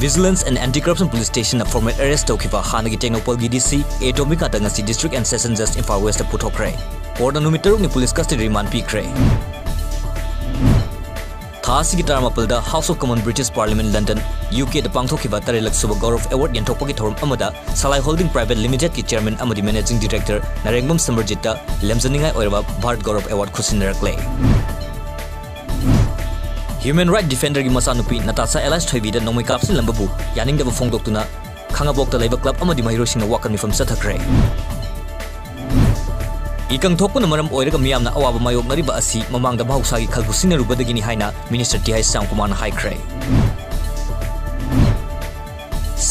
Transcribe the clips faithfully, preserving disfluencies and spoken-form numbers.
Vigilance and Anti-Corruption Police Stationꯅ formal arrest ꯇꯧꯈꯤꯕ ꯍꯥꯟꯅꯒꯤ ꯇꯦꯡꯅꯧꯄꯜꯒꯤ D C A ꯗꯣꯃꯤꯀꯥꯟꯇ ꯉꯁꯤ District and Session Judge Imphal Westꯇ ꯄꯨꯊꯣꯛꯈ꯭ꯔꯦ꯫ Courtꯅ ꯅꯨꯃꯤꯠ ꯇꯔꯨꯛꯅꯤ police custody remand ꯄꯤꯈ꯭ꯔꯦ꯫ ꯊꯥ ꯑꯁꯤꯒꯤ ꯇꯔꯥꯃꯥꯄꯜꯗ House of Commons British Parliament London, U Kꯗ ꯄꯥꯡꯊꯣꯛꯈꯤꯕ ꯇꯔꯦꯠꯂꯛ ꯁꯨꯕ Gaurav Award ꯌꯦꯟꯊꯣꯛꯄꯒꯤ ꯊꯧꯔꯝ ꯑꯃꯗ Salai Holding Private Limitedꯀꯤ chairman ꯑꯃꯗꯤ managing director ꯅꯔꯦꯡꯕꯝ ꯁꯃꯔꯖꯤꯠꯇ ꯂꯦꯝꯖꯅꯤꯡꯉꯥꯏ ꯑꯣꯏꯔꯕ Bharat Gaurav Award ꯈꯨꯠꯁꯤꯟꯅꯔꯛꯂꯦ꯫ Human right defenderꯒꯤ ꯃꯆꯥꯅꯨꯄꯤ ꯅꯇꯥꯁꯥ ꯑꯦꯂꯥꯏꯁ ꯊꯣꯏꯕꯤꯗ ꯅꯣꯡꯃꯩ ꯀꯥꯞꯁꯤꯜꯂꯝꯕꯕꯨ ꯌꯥꯅꯤꯡꯗꯕ ꯐꯣꯡꯗꯣꯛꯇꯨꯅ ꯈꯥꯉꯕꯣꯛꯇ ꯂꯩꯕ club ꯑꯃꯗꯤ ꯃꯍꯩꯔꯣꯏꯁꯤꯡꯅ ꯋꯥꯀꯠ ꯃꯤꯐꯝ ꯆꯠꯊꯈ꯭ꯔꯦ꯫ ꯏꯀꯪ ꯊꯣꯛꯄꯅ ꯃꯔꯝ ꯑꯣꯏꯔꯒ ꯃꯤꯌꯥꯝꯅ ꯑꯋꯥꯕ ꯃꯥꯌꯣꯛꯅꯔꯤꯕ ꯑꯁꯤ ꯃꯃꯥꯡꯗ ꯃꯍꯧꯁꯥꯒꯤ ꯈꯜꯕꯨ ꯁꯤꯖꯤꯟꯅꯔꯨꯕꯗꯒꯤꯅꯤ ꯍꯥꯏꯅ Minister ꯇꯤꯍꯥꯏ ꯁ꯭ꯌꯥꯝꯀꯨꯃꯥꯔꯅ ꯍꯥꯏꯈ꯭ꯔꯦ꯫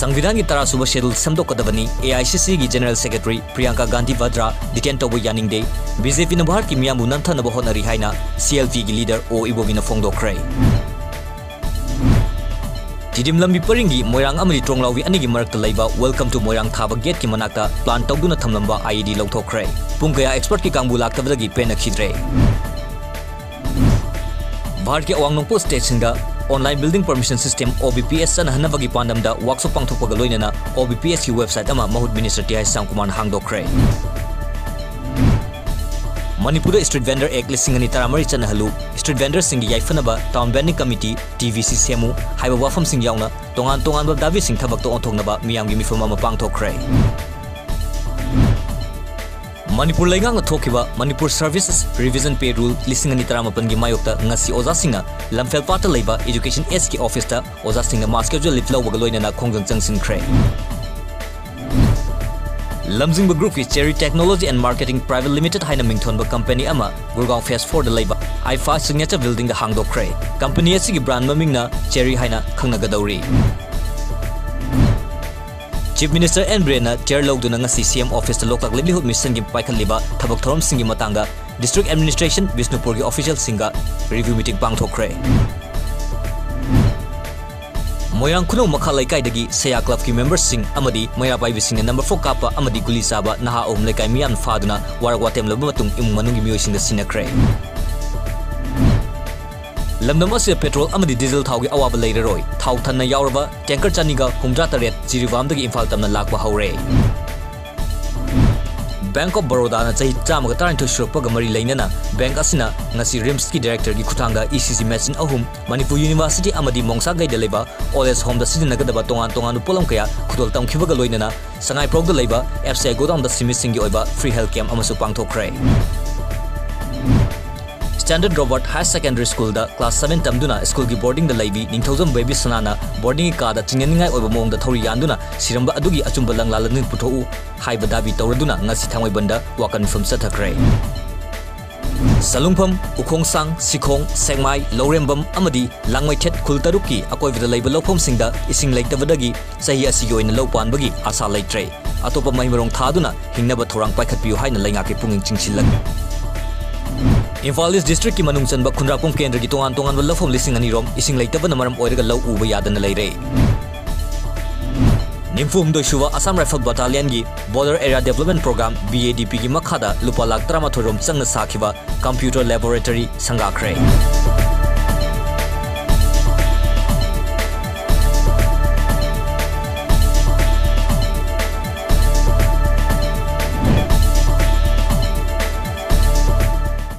ꯁꯪꯕꯤꯙꯥꯟꯒꯤ ꯇꯔꯥꯁꯨꯕ schedule ꯁꯦꯝꯗꯣꯛꯀꯗꯕꯅꯤ, AICCꯒꯤ General Secretary Priyanka Gandhi ꯚꯗ꯭ꯔꯥ detain ꯇꯧꯕ ꯌꯥꯅꯤꯡꯗꯦ, BJPꯅ ꯚꯥꯔꯠꯀꯤ ꯃꯤꯌꯥꯝꯕꯨ ꯅꯝꯊꯅꯕ ꯍꯣꯠꯅꯔꯤ ꯍꯥꯏꯅ CLPꯒꯤ leader ꯑꯣ ꯏꯕꯣꯕꯤꯅ ꯐꯣꯡꯗꯣꯛꯈ꯭ꯔꯦ꯫ ꯇꯤꯗꯤꯝ ꯂꯝꯕꯤ ꯄꯔꯤꯡꯒꯤ ꯃꯣꯏꯔꯥꯡ ꯑꯃꯗꯤ ꯇ꯭ꯔꯣꯡꯂꯥꯎꯕꯤ ꯑꯅꯤꯒꯤ ꯃꯔꯛꯇ ꯂꯩꯕ Welcome to ꯃꯣꯏꯔꯥꯡ ꯊꯥꯕ gateꯀꯤ ꯃꯅꯥꯛꯇ plan ꯇꯧꯗꯨꯅ ꯊꯝꯂꯝꯕ IED ꯂꯧꯊꯣꯛꯈ꯭ꯔꯦ꯫ ꯄꯨꯡ ꯀꯌꯥ expert ꯀꯤ ꯀꯥꯡꯕꯨ ꯂꯥꯛꯇꯕꯗꯒꯤ ꯄꯦꯟꯅꯈꯤꯗ꯭ꯔꯦ꯫ ꯚꯥꯔꯠꯀꯤ ꯑꯋꯥꯡ ꯅꯣꯡꯄꯣꯛ stateꯁꯤꯡꯗ online building permission system, OBPS ꯆꯠꯅꯍꯟꯅꯕꯒꯤ ꯄꯥꯟꯗꯝꯗ workshop ꯄꯥꯡꯊꯣꯛꯄꯒ ꯂꯣꯏꯅꯅ OBPSꯀꯤ website ꯑꯃ ꯃꯍꯨꯠ Minister ꯇꯤꯍꯥꯏ ꯁ꯭ꯌꯥꯝꯀꯨꯃꯥꯔꯅ ꯍꯥꯡꯗꯣꯛꯈ꯭ꯔꯦ꯫ ꯃꯅꯤꯄꯨꯔꯗ Street Vendor Act ꯂꯤꯁꯤꯡ ꯑꯅꯤ ꯇꯔꯥꯃꯔꯤ ꯆꯠꯅꯍꯜꯂꯨ, street vendorꯁꯤꯡꯒꯤ ꯌꯥꯏꯐꯅꯕ Town Vending Committee, TVC ꯁꯦꯝꯃꯨ ꯍꯥꯏꯕ ꯋꯥꯐꯝꯁꯤꯡ ꯌꯥꯎꯅ ꯇꯣꯉꯥꯟ ꯇꯣꯉꯥꯟꯕ ꯗꯥꯕꯤꯁꯤꯡ ꯊꯕꯛꯇ ꯑꯣꯟꯊꯣꯛꯅꯕ ꯃꯤꯌꯥꯝꯒꯤ ꯃꯤꯐꯝ ꯑꯃ ꯄꯥꯡꯊꯣꯛꯈ꯭ꯔꯦ꯫ ꯃꯅꯤꯄꯨꯔ ꯂꯩꯉꯥꯛꯅ ꯊꯣꯛꯈꯤꯕ Manipur Services Revision Pay Rule ꯂꯤꯁꯤꯡ ꯑꯅꯤ ꯇꯔꯥꯃꯥꯄꯜꯒꯤ ꯃꯥꯌꯣꯛꯇ ꯉꯁꯤ ꯑꯣꯖꯥꯁꯤꯡꯅ ꯂꯝꯐꯦꯜꯄꯥꯠꯇ ꯂꯩꯕ Education Sꯀꯤ officeꯇ ꯑꯣꯖꯥꯁꯤꯡꯅ mass casual leave ꯂꯧꯕꯒ ꯂꯣꯏꯅꯅ ꯈꯣꯡꯖꯪ ꯆꯪꯁꯤꯟꯈ꯭ꯔꯦ꯫ ꯂꯝꯖꯤꯡꯕ groupꯀꯤ Cherry Technology and Marketing Private Limited ꯍꯥꯏꯅ ꯃꯤꯡꯊꯣꯟꯕ company ꯑꯃ ꯒꯨꯔꯒꯥꯎ phase fourꯗ ꯂꯩꯕ IFA Signature Buildingꯗ ꯍꯥꯡꯗꯣꯛꯈ꯭ꯔꯦ꯫ Company ꯑꯁꯤꯒꯤ brand ꯃꯃꯤꯡꯅ Cherry ꯍꯥꯏꯅ ꯈꯪꯅꯒꯗꯧꯔꯤ꯫ Chief Minister N ꯕꯤꯔꯦꯟꯅ chair ꯂꯧꯗꯨꯅ ꯉꯁꯤ CM officeꯇ ꯂꯣꯛꯇꯥꯛ livelihood missionꯒꯤ ꯄꯥꯏꯈꯠꯂꯤꯕ ꯊꯕꯛ ꯊꯧꯔꯝꯁꯤꯡꯒꯤ ꯃꯇꯥꯡꯗ District Administration ꯕꯤꯁꯅꯨꯄꯨꯔꯒꯤ officialꯁꯤꯡꯒ review meeting ꯄꯥꯡꯊꯣꯛꯈ꯭ꯔꯦ꯫ ꯃꯣꯏꯔꯥꯡ ꯈꯨꯅꯧ ꯃꯈꯥ ꯂꯩꯀꯥꯏꯗꯒꯤ ꯁꯌꯥ clubꯀꯤ memberꯁꯤꯡ ꯑꯃꯗꯤ ꯃꯩꯔꯥ ꯄꯥꯏꯕꯤꯁꯤꯡꯅ number four ꯀꯥꯞꯄ ꯑꯃꯗꯤ ꯒꯨꯂꯤ ꯆꯥꯕ ꯅꯍꯥ ꯑꯍꯨꯝ ꯂꯩꯀꯥꯏ ꯃꯤꯌꯥꯝꯅ ꯐꯥꯗꯨꯅ ꯋꯥꯔꯛ ꯋꯥꯇꯦꯝ ꯂꯧꯕ ꯃꯇꯨꯡ ꯏꯃꯨꯡ ꯃꯅꯨꯡꯒꯤ ꯃꯤꯑꯣꯏꯁꯤꯡꯗ ꯁꯤꯟꯅꯈ꯭ꯔꯦ꯫ ꯂꯝꯗꯝ ꯑꯁꯤꯗ petrol ꯑꯃꯗꯤ diesel ꯊꯥꯎꯒꯤ ꯑꯋꯥꯕ ꯂꯩꯔꯔꯣꯏ꯫ ꯊꯥꯎ ꯊꯟꯅ ꯌꯥꯎꯔꯕ tanker ꯆꯅꯤꯒ ꯍꯨꯝꯗ꯭ꯔꯥ ꯇꯔꯦꯠ ꯖꯤꯔꯤꯕꯥꯝꯗꯒꯤ ꯏꯝꯐꯥꯜ ꯇꯝꯅ ꯂꯥꯛꯄ ꯍꯧꯔꯦ꯫ Bank of Baroda ꯅ ꯆꯍꯤ ꯆꯥꯝꯃꯒ ꯇꯔꯥꯅꯤꯊꯣꯏ ꯁꯨꯔꯛꯄꯒ ꯃꯔꯤ ꯂꯩꯅꯅ bank ꯑꯁꯤꯅ ꯉꯁꯤ RIMS ꯀꯤ director ꯒꯤ ꯈꯨꯠꯊꯥꯡꯗ ECG machine ꯑꯍꯨꯝ, ꯃꯅꯤꯄꯨꯔ University ꯑꯃꯗꯤ ꯃꯣꯡꯁꯥꯒꯩꯗ ꯂꯩꯕ old age home ꯗ ꯁꯤꯖꯤꯟꯅꯒꯗꯕ ꯇꯣꯉꯥꯟ ꯇꯣꯉꯥꯟꯕ ꯄꯣꯠꯂꯝ ꯀꯌꯥ ꯈꯨꯗꯣꯜ ꯇꯝꯈꯤꯕꯒ ꯂꯣꯏꯅꯅ ꯁꯉꯥꯏꯄ꯭ꯔꯧꯗ ꯂꯩꯕ F C I godown ꯗ ꯁꯤꯟꯃꯤꯁꯤꯡꯒꯤ ꯑꯣꯏꯕ free health camp ꯑꯃꯁꯨ ꯄꯥꯡꯊꯣꯛꯈ꯭ꯔꯦ꯫ Standard Robert Higher Secondary School ꯗ class seven ꯇꯝꯗꯨꯅ school ꯒꯤ boarding ꯗ ꯂꯩꯕꯤ ꯅꯤꯡꯊꯧꯖꯝ ꯕꯦꯕꯤ ꯁꯅꯥꯅ boarding ꯒꯤ ꯀꯥꯗ ꯆꯤꯡꯅꯅꯤꯡꯉꯥꯏ ꯑꯣꯏꯕ ꯃꯑꯣꯡꯗ ꯊꯧꯔꯤ ꯌꯥꯟꯗꯨꯅ ꯁꯤꯔꯝꯕ ꯑꯗꯨꯒꯤ ꯑꯆꯨꯝꯕ ꯂꯪꯂꯥ ꯂꯅꯨꯡ ꯄꯨꯊꯣꯛꯎ ꯍꯥꯏꯕ ꯗꯥꯕꯤ ꯇꯧꯔꯗꯨꯅ ꯉꯁꯤ ꯊꯥꯡꯃꯩꯕꯟꯗ ꯋꯥꯀꯟꯐꯝ ꯆꯠꯊꯈ꯭ꯔꯦ꯫ ꯁꯂꯨꯡꯐꯝ, ꯎꯈꯣꯡꯁꯥꯡ, ꯁꯤꯈꯣꯡ, ꯁꯦꯛꯃꯥꯏ, ꯂꯧꯔꯦꯝꯕꯝ ꯑꯃꯗꯤ ꯂꯥꯡꯃꯩꯊꯦꯠ ꯈꯨꯜ ꯇꯔꯨꯛꯀꯤ ꯑꯀꯣꯏꯕꯗ ꯂꯩꯕ ꯂꯧꯐꯝꯁꯤꯡꯗ ꯏꯁꯤꯡ ꯂꯩꯇꯕꯗꯒꯤ ꯆꯍꯤ ꯑꯁꯤꯒꯤ ꯑꯣꯏꯅ ꯂꯧ ꯄꯥꯟꯕꯒꯤ ꯑꯥꯁꯥ ꯂꯩꯇ꯭ꯔꯦ꯫ ꯑꯇꯣꯞꯄ ꯃꯍꯩ ꯃꯔꯣꯡ ꯊꯥꯗꯨꯅ ꯍꯤꯡꯅꯕ ꯊꯧꯔꯥꯡ ꯄꯥꯏꯈꯠꯄꯤꯌꯨ ꯍꯥꯏꯅ ꯂꯩꯉꯥꯛꯀꯤ ꯄꯨꯛꯅꯤꯡ ꯆꯤꯡꯁꯤꯜꯂꯛꯂꯤ꯫ ꯏꯝꯐꯥꯜ ꯏꯁ district ꯀꯤ ꯃꯅꯨꯡ ꯆꯟꯕ ꯈꯨꯟꯗ꯭ꯔꯥꯛꯄꯝ ꯀꯦꯟꯗ꯭ꯔꯒꯤ ꯇꯣꯉꯥꯟ ꯇꯣꯉꯥꯟꯕ ꯂꯧꯐꯝ ꯂꯤꯁꯤꯡ ꯑꯅꯤ ꯔꯣꯝ ꯏꯁꯤꯡ ꯂꯩꯇꯕꯅ ꯃꯔꯝ ꯑꯣꯏꯔꯒ ꯂꯧ ꯎꯕ ꯌꯥꯗꯅ ꯂꯩꯔꯦ꯫ ꯅꯤꯐꯨ ꯍꯨꯝꯗꯣꯏ ꯁꯨꯕ Assam Rifle Battalion ꯒꯤ Border Area Development Program, B A D P ꯒꯤ ꯃꯈꯥꯗ ꯂꯨꯄꯥ ꯂꯥꯈ ꯇꯔꯥꯃꯥꯊꯣꯏ ꯔꯣꯝ ꯆꯪꯅ ꯁꯥꯈꯤꯕ computer laboratory ꯁꯪꯒꯥꯈ꯭ꯔꯦ꯫